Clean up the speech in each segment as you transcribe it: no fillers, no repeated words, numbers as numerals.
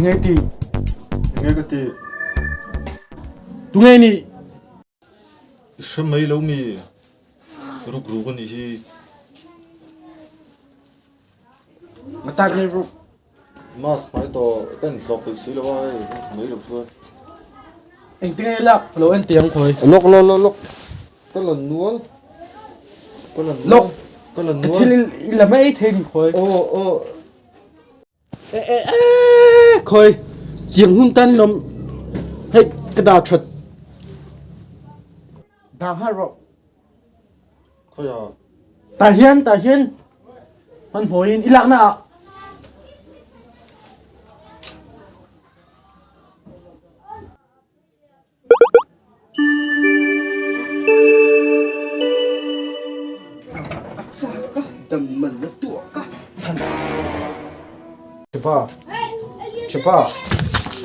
Enge ti? Enge ka ti? Tunge ni? I hre mai lo mi? Ruk ruk a nih hi. Nga tak nge ruk? Mask hmai tawh ka inhlawk peih si lo a hei ruk mai lo chuan. Engtin nge lak ka lo en teh ang khawi. Lawk lawk lawk lawk ka la nual ka la nual Lawk ka la ka nual. thil i la mai thei ni khawi. Aw aw. E e e khawi tiang hun tan lawm hei ka dah that dah nghal rawh. Khawi ah. Tah hian tah hian hmanhmawhin i lakna ah. Chepa Chepa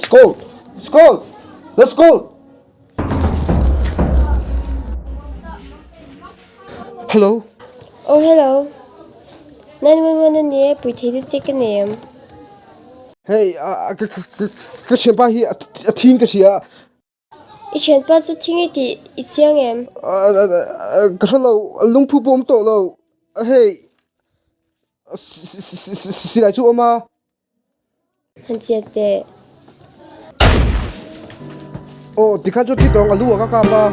Scold Scold Let's go Hello Oh hello 911 a ni e puithei te che ka nei em? Hei ka ka thianpa hi a thing ka hria. I thianpa chu thing i tih i chiang em? Ka hre lo, lungphu pawh awm tawh lo. Hei silai chu awm a. Han chiat teh. Aw tikhan chu thi tawng a lu ah ka kap a.